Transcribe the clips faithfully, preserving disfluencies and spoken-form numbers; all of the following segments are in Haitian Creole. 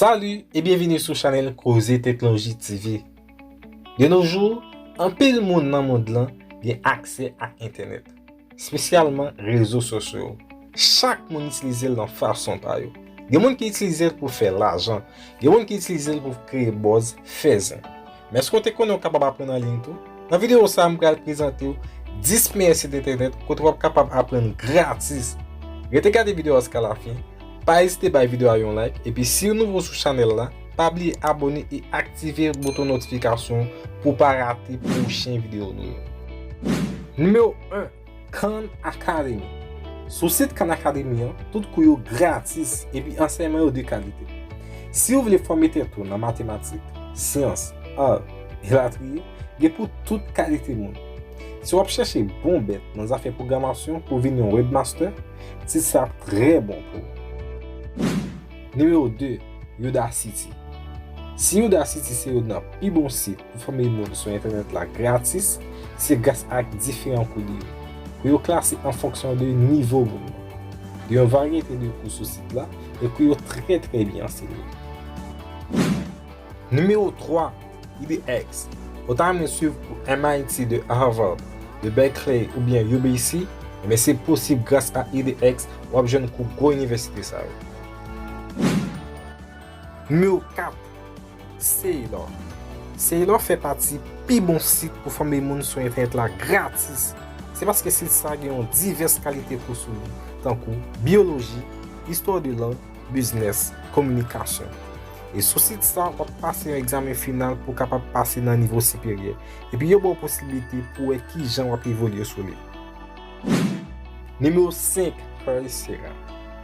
Salut et bienvenue sou chanèl Koze Teknoloji T V. De nos jours, anpil moun nan mond lan gen aksè ak entènèt, espesyalman rezo sosyo yo. Chak moun itilize l nan fason pa yo. Gen moun ki itilize l pou fè lajan, gen moun ki itilize l pou kreye buzz, fè zen. Men èske w te konnen w kapab aprann an liy tou? Nan videyo sa a, m pral prezante w dis meyè sit entènèt kote w ap kapab aprann gratis. Rete gade videyo a jiska lafen, pa ezite bay videyo a yon like, epi si w nouvo sou chanèl la, pa bliye abòne e aktive bouton notifikasyon pou w pa rate pwochen videyo nou yo. Nimewo en, Khan Academy. Sou sit Khan Academy an, tout kou yo gratis epi ansèyman yo de kalite. Si w vle fòme tèt ou nan matematik, syans, ar, elatriye, gen pou tout kalite moun. Si w ap chèche bon bèt nan zafè pwogramasyon pou vin yon webmaster, sit sa ap trè bon pou ou. Nimewo de, Udacity. Si Udacity se youn nan pi bon sit pou fòme moun sou entènèt la gratis, se gras ak diferan kou li yo. Kou yo klase an fonksyon de nivo moun nan. Gen yon varyete de kou sou sit la, e kou yo trè, trè byen ansenye. Nimewo twa, I D X. Ou ta renmen swiv kou M I T, de Harvard, de Berkeley oubyen U B C? Ebyen, se posib gras a I D X, w ap jwenn kou gwo inivèsite sa yo. Nimewo kat, Saylor. Saylor fè pati pi bon sit pou fòme moun sou entènèt la gratis. Se paske sit sa gen yon divès kalite kou sou li, tankou biyoloji, istwa de lang, biznès, kominikasyon. E sou sit sa, w ap pase yon egzamen final pou w kapab pase nan nivo siperyè. Epi yo ba w posiblite pou w wè kijan w ap evolye sou li. Nimewo senk, Coursera.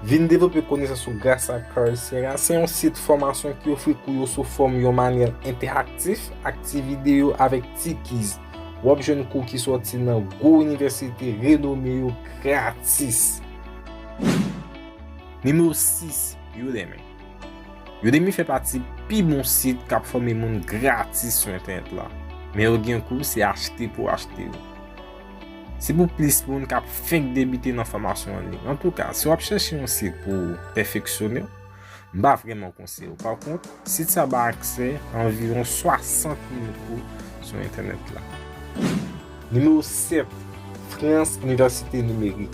Vin devlope konesans ou gras a Coursera. Se yon sit fòmasyon ki ofri kou yo sou fòm yon manyèl entèraktif, ak ti videyo avèk ti kiz. W ap jwenn kou ki sòti nan gwo inivèsite renome yo gratis. Nimewo sis, Udemy. Udemy fè pati pi bon sit k ap fòme moun gratis sou entènèt la. Men yo gen kou se achte pou achte yo. Se pou plis moun k ap fenk debite nan fòmasyon an liy. Antouka, si w ap chèche yon sit pou w pèfeksyone w, m pa vrèman konseye w. Pakont, sit sa bay aksè a anviwon swasant mil kou sou entènèt la. Nimewo sèt, France Université Numérique.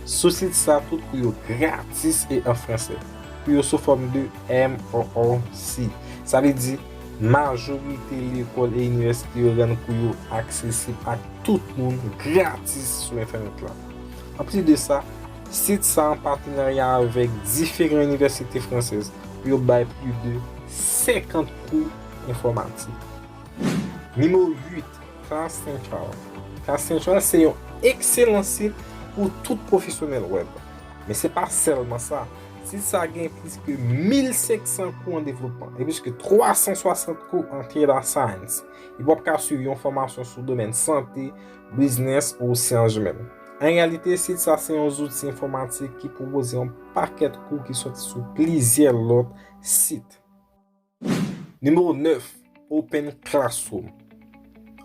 Sou sit sa, tout kou yo gratis e an fransè. Kou yo sou fòm de M O O C. Sa vle di, majorite lekòl e inivèsite yo rann kou yo aksesib ak tout moun gratis sou entènèt la. Anplis de sa, sit sa an patenarya avèk diferan inivèsite fransèz pou yo bay plis de senkant kou enfòmatik. Nimewo uit, Class Central. Class Central se yon ekselan sit pou tout pwofesyonèl wèb. Men se pa sèlman sa. Sit sa gen plis ke mil senk san kou an devlopman e plis ke twa san swasant kou an data science. Epi w ap ka swiv yon fòmasyon sou domèn sante, biznès ou syans imèn. An reyalite, sit sa se yon zouti enfòmatik ki pwopoze yon pakèt kou ki sòti sou plizyè lòt sit. Nimewo nèf, Open Classroom.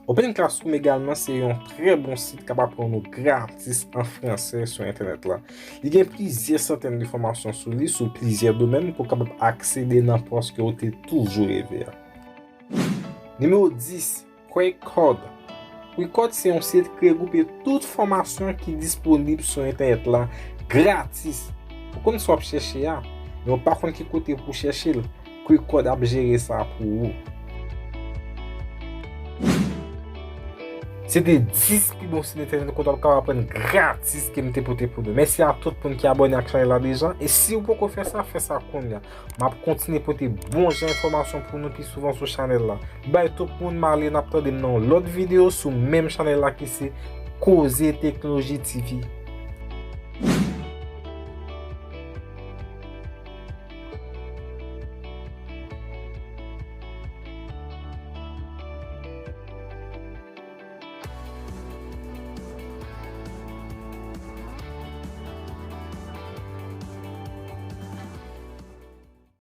Open Classroom egalman se yon trè bon sit k ap aprann ou gratis an fransè sou entènèt la. Li gen plizyè santèn de fòmasyon sou li, sou plizyè domèn pou w kapab aksede nan pòs ke w te toujou reve a. Nimewo dis, Quick Code. Quick Code se yon sit ki regwoupe tout fòmasyon ki disponib sou entènèt la gratis. Ou konn sa w ap chèche a, men w pa konn ki kote pou w chèche l. Quick Code ap jere sa pou ou. Se te dis pi bon sit entènèt kote w ap kapab aprann gratis ke m te pote pou nou. Mèsi a tout moun ki abòne ak chanèl la deja. E si w poko fè sa, fè sa kounye a. M ap kontinye pote bon jan enfòmasyon pou nou pi souvan sou chanèl la. Bay tout moun, m ale, n ap tande m nan yon lòt videyo sou menm chanèl la ki se Koze Teknoloji T V.